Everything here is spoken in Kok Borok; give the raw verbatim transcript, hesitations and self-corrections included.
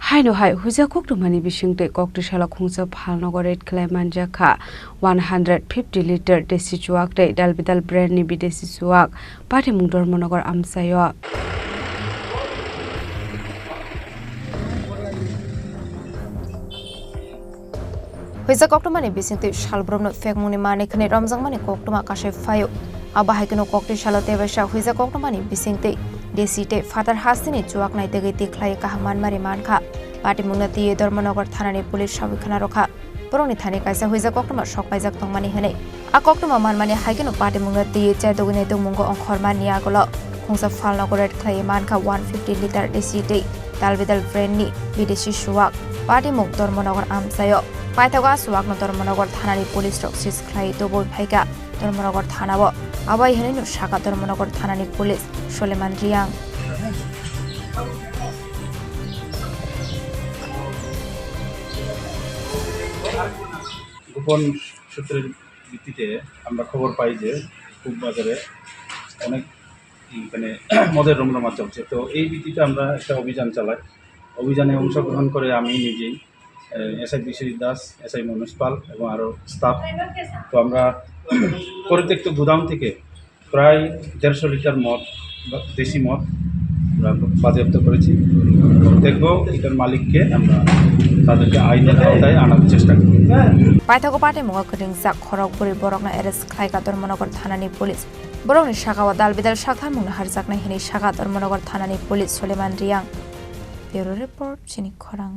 Haino hai huija koktwmani bisingtwi koktwi salo khungsa phalnogo raid khlai manjakha one hundred fifty litre desi chuak tei dalbidal brand ni bidesi chuak patimung Dharmanagar amchaio. Huija koktwmani bisingtwi salbrumno phekmungni manwi khwnwi romjakmani koktwma kasai phaio. Abo hai kheno koktwi salo tebaisa huija koktwmani bisingtwi desi tei phatar hasteni chuak naitugwi tikhlai kaham manmari mankha. Patimungno twiwi Dharmanagar thanani police sawi khna rwkha. Borokni thani kaisa huija koktwma sokpaijak tongmani hwnwi. A koktwma manmani hai kheno patimungno twiwi chaidogwi naitugmungo ongkhorma ni agulo khungsa phalnogo raid khlaiwi mankha one fifty litre desi tei dalbidal brand ni bidesi chuak. Patimung Dharmanagar amchaio. Paithago a chuakno Dharmanagar thanani police rok seize khlaiwi tubui phaikha Dharmanagar thanao. Abo hai hwnwino sakha Dharmanagar thanani police Suleman Riang. গোপন সূত্রের ভিত্তিতে আমরা খবর পাই যে খুব বাজারে অনেক, মানে, মদের রমরমা চলছে। তো এই ভিত্তিতে আমরা একটা অভিযান চালাই। অভিযানে অংশগ্রহণ করে আমি নিজেই, এ, এসআই বিশ্বজিৎ দাস, এসআই মনোজ পাল এবং আরও স্টাফ। তো আমরা পরিত্যক্ত গুদাম থেকে প্রায় দেড়শো লিটার মদ বা দেশি মদ আমরা বাজেয়াপ্ত করেছি। দেখবো এটার মালিককে, আমরা তাদেরকে আইনের আওতায় আনার চেষ্টা করব। Paithago patimungo kwrwngjak khorok bwrwi borokno arrest khlaikha Dharmanagar thanani police. Borokni sakao dalbidal saktharmungno harjaknai hwnwi sakha Dharmanagar thanani police Suleman Riang. Bureau report, Chini Khorang.